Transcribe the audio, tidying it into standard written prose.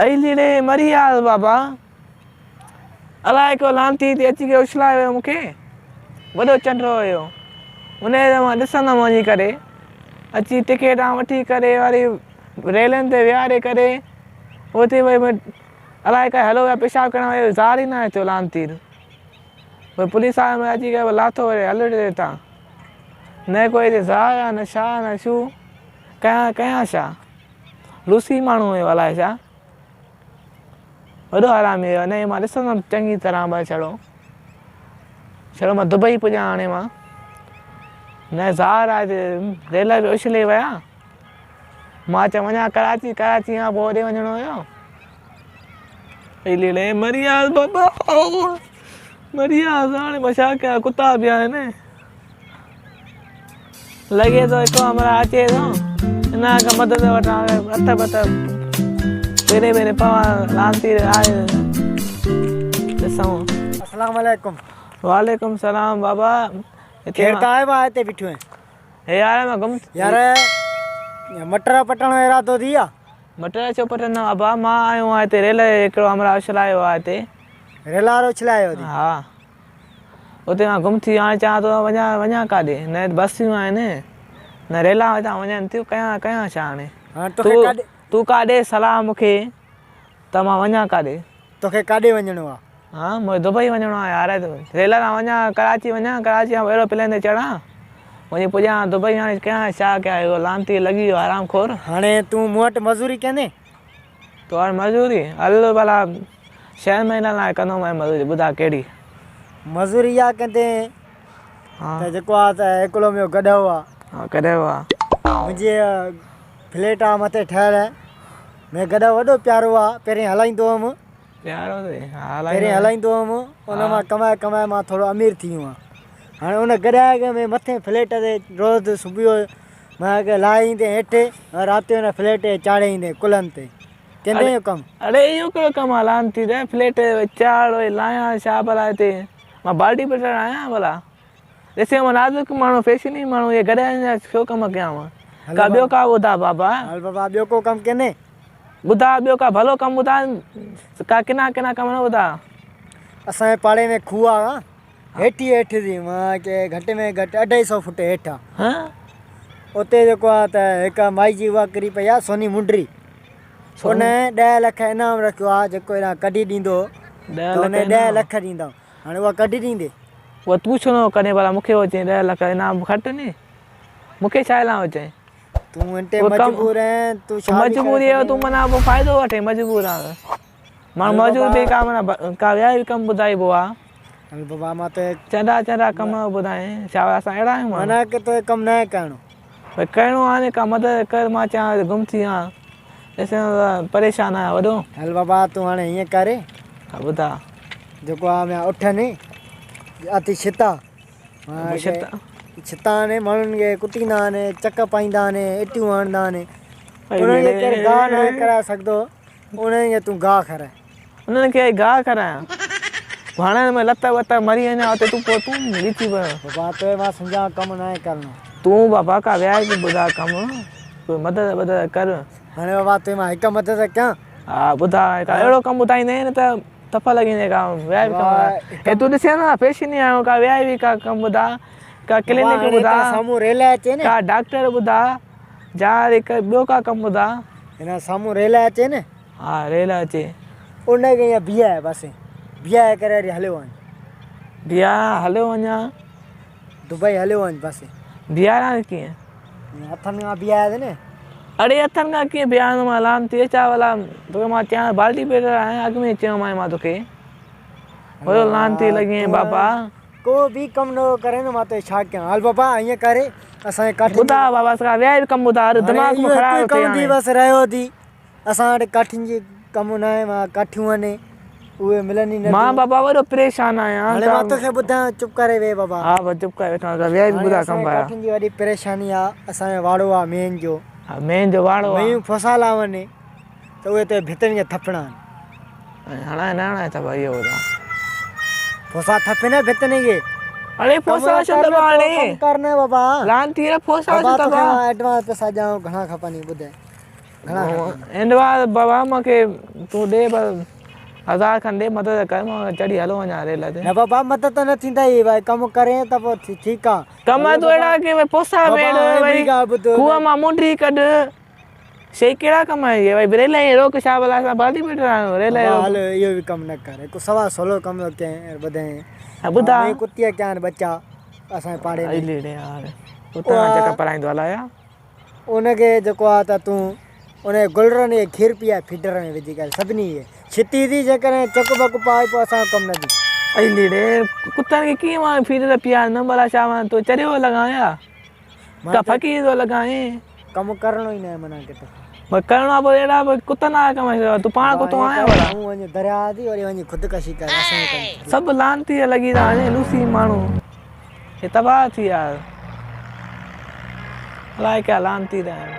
اي ليڙي مري وياس بابا الائي ڪو لانتي تي اچي ڪري اڇلائي ويو مونکي وڏو چنڊ هيو ان کي مان ڏسندم وڃي ڪري اچي ٽڪيٽان وٺي ڪري وري ريلن تي ويهاري ڪري اتي وري الائي ڪاڏي هليو ويو پيشاب ڪرڻ ويو ظاهر ئي ناهي ٿيو لانتي پوء پوليس وارن اچي ڪري لاٿو وري هل ڙي هتان نه ڪوئي هتي ظاهر آهي نه ڇا نه ڇو ڪيان ڪيان ڇا روسي ماڻهو هيو الائي ڇا وڏو حرامي هيو نه مان ڏسندم چڱي طرح بس ڇڙو ڇڙو مان دبئي پڄان هاڻي مان نه ظاهر آهي ريل به اڇلي ويا مان چيو وڃان ڪراچي ڪراچي کان پوء هوڏي وڃڻو هيو لڙي مري وياس بابا مري وياس هاڻي مان ڇا ڪيان ڪتا به آهن لڳي ٿو هڪ همراهه اچي ٿو ان کان مدد وٺان هٿ بت پيري پيري پوان لانتي آهي ڏسون. اسلام عليڪم. وعليڪم السلام بابا. خير ته آهي ڀاء هتي بيٺو آهين. هي يار مان گم. يار مٽر پٽڻ جو ارادو ٿي آ. مٽر ڇو پٽندم ابا مان آيو آهيان هتي ريل هڪڙو همراهه اڇلايو آهي هتي. ريل وارو اڇلايو اٿي. ها اتي مان گم ٿي ويو هاڻي چوان ٿو وڃان وڃان ڪاڏي نه بسيون آهن نه ريلا هتان وڃن ٿيون ڪيان ڪيان ڇا هاڻي. هاڻي توکي ڪاڏي. تون ڪا ڏي صلاح مون کي ته مان وڃان ڪاڏي. توکي ڪاڏي وڃڻو آ. ها مون کي دبئي وڃڻو آ يار ريل تان وڃان ڪراچي وڃان ڪراچي کان ايروپلين تي چڙهان وڃي پڄان دبئي هاڻي ڪيان ڇا ڪيان اهو لعنتي لڳي ويو حرام خور. هاڻي تون مون وٽ مزوري ڪندين. تو وٽ مزوري هل ڀلا ڇهن مهينن لاء ڪندومانء مزوري ٻڌاء ڪهڙي. مزوري اها ڪندين ته جيڪو آ ته هڪڙو منهنجو گڏهو آ. ها گڏهو آ. منهنجي فليٽ آ مٿي ٺهيل منهنجو گڏهو وڏو پيارو آ پهرين هلائيندو هئم. پيارو اٿئي ها هلائيندو پهرين هلائيندو هئم ان مان ڪمائي ڪمائي مان ٿورو امير ٿي ويو آهيان هاڻي ان گڏهه کي ۾ مٿي فليٽ تي روز صبح جو مان کي لاهي ايندي هيٺ ۽ رات جو ان فليٽ تي چاڙهي ايندي ڪلهن تي ڪندي اهو ڪم. اڙي اهو ڪهڙو ڪم آ لعنتي ته فليٽ تي چاڙهه وري لاهيان ڇا ڀلا هتي مان باڊي بلڊر آهيان ڀلا ڏسين مان نازڪ ماڻهو فيشني ماڻهو اهي گڏهن جا ڇو ڪم ڪيان مان ڪا ٻيو ڪا ٻڌاء بابا. هل بابا ٻيو ڪو ڪم ڪينهي. ٻڌاء ٻيو ڪا ڀلو ڪم ٻڌاء ڪا ڪنا ڪنا ڪم نه ٻڌاء. اسان جي پاڙي ۾ کوهه آ هيٺ ئي هيٺ ٿي مان چي گهٽ ۾ گهٽ اڍائي سو فٽ هيٺ آ اتي جيڪو آ ته هڪ مائي جي اها ڪري پئي آ سوني منڊري ان ڏهه لک انعام رکيو آ جيڪو هيڏانهن ڪڍي ڏيندو ته ان ڏهه لک ڏيندم هاڻي اها ڪڍي ڏيندي. اها تون ڇو نه ڪڍين ڀلا مون کي چئين ڏهه لک انعام کٽ ني مون کي ڇا لاء چئين. تون انٽي مجبور آهين تون ڇا به ڪري مجبوري جو تون معنيٰ پوء فائدو وٺين مجبور آهين ماڻهو مجبور ٿي ڪا معنيٰ ڪا ٻيا به ڪم ٻڌائبو آ. هل بابا مان تو چنڊا چنڊا ڪم ٻڌائين ڇا اسان اهڙا آهيون ماڻهو. معنيٰ ڪي توکي ڪم ناهي ڪرڻو. ڀئي ڪرڻو آهي ني ڪا مدد ڪر مان چيان گم ٿي ويو آهيان ڏسين ته پريشان آهيان وڏو. هل بابا تون هاڻي هيئن ڪر. ها ٻڌاء. جيڪو آ ميان اٺ ني اٿي ڇتا. ڇتا آهن ماڻهن کي ڪٽيندا آهن چڪ پائيندا آهن اٽيون هڻندا آهن انهن کي ڪير گاهه ناهي ڪرائي سگهندو انهن کي تون گاهه کارائي. انهن کي گاهه کارايان هڻڻ ۾ لت وت مري وڃان اتي تون پوء تون ڳچي پوين. بابا توکي مان سمجهان ڪم ناهي ڪرڻو. تون بابا ڪا وياجبي ٻڌاء ڪم ڪوئي مدد بدد ڪر. هاڻي بابا توکي مان هڪ مدد ڪيان. ها ٻڌاء ڪا اهڙو ڪم ٻڌائيندين نه ته تف لڳي وڃي ڪا وياجبي ڪم ٻڌاء هي تون ڏسين نه فيشني آهيون ڪا وياجبي ڪا ڪم ٻڌاء ڪا ڪلينڪ ٻڌاء ڪا ڊاڪٽر ٻڌاء جا وري ٻيو ڪا ڪم ٻڌاء. هن سامهون ريل اچي نه. ها ريل اچي. ان کي ائين بيهائي بس بيهائي ڪري وري هليو وڃ. بيهاريان هليو وڃان. دبئي هليو وڃ بس. بيهاريان ڪيئن؟ هٿن کان بيهاري نه. اڙي هٿن کان ڪيئن بيهاريندومانء لعنتي ڇا ڀلا توکي مان چيان بالٽي پيٽر آهيان اڳ ۾ چيومانء مان توکي وڏو لعنتي لڳين بابا. ڪو به ڪم نه ڪرين ته مان توکي ڇا ڪيان هل بابا ائين ڪري اسان جي ڪاٺين ٻڌاء بابا اسان کان وياجبي ڪم ٻڌاء دماغ خراب ٿو ٿئي هاڻي. بس رهيو ٿي اسان وٽ ڪاٺين جي ڪم ناهي مان ڪاٺيون آهن اهي ملن ئي نه مان بابا وڏو پريشان آهيان هاڻي مان توکي ٻڌايان چپ ڪري ويهه بابا. ها بس چپ ڪري ويٺو آهيان ويهه به ٻڌاء ڪم ڀايا. ڪاٺين جي وڏي پريشاني آ اسان جو واڙو آ مينهن جو. ها مينهن جو واڙو آ. مينهون ڦوسا لاون ته اهي تو ڀتين کي ٿڦڻا آهن. هڻائي نه هڻائي ٿڦ اهو ٻڌاء. ڦوسا ٿڦي نه ڀتين کي. اڙي ڦوسا ڇو ٿڦان هاڻي. ڪم ڪر نه بابا. لعنتي ڦوسا ڇو ٿڦان. بابا توکي مان ايڊوانس پئسا ڏيان گهڻا کپن ٻڌاء. گهڻا کپن؟ هنڊوار بابا مان کي تون ڏي بس هزار کن ڏي مدد ڪر مان چڙهي هلو وڃان ريل تي. نه بابا مدد نه ٿيندئي ڀائي ڪم ڪرين ته پوء ٺيڪ آ. ڪم تون اهڙا ڪي ڀائي پوسا بابا ويڙ هاڻي ڀائي ٻي ڳالهه ٻڌ کوهه مان منڊي ڪڍ شي ڪهڙا ڪم آهن اهي ڀائي ريل ۽ روڪ ڇا ڀلا اسان بالي بيٺا آهيون ريل ۽ بابا روڪ. هل اهو به ڪم نه ڪر هڪ سوا سولو ڪم ٿو ڪين ٻڌين. ها ٻڌا. مين ڪتيء ڪيا آهن ٻچا اسان جي پاڙي ۾. الي ڙي يار ڪتن کان چڪر پرائيندو الايا. ان کي جيڪو آ ته تون ان جي گلرن کي کير پيائي فيڊر ۾ وجهي ڪري سڀني کي ڇتي ٿي جيڪڏهن چڪ بڪ پائي پوء اسان جو ڪم نه ٿي. الي ڙي ڪتن کي ڪيئن مان فيڊر پياريندم ڀلا ڇا مان تو چريو لڳان يا ڪا فقير ٿو لڳان. ڪم ڪرڻو ئي ناهي معنيٰ ڪٿي. ڀلا ڪرڻو آ پوء اهڙا به ڪتن وارا ڪم تون پاڻ ڪتو آهين ڀلا. تون وڃ درياء تي وري وڃي خودڪشي ڪر اسان جو ڪم ٿي. سڀ لعنتي لڳي ٿا وڃن لوسي ماڻهو هي تباهه ٿي ويا الائي ڪيا لعنتي ٿا آهن.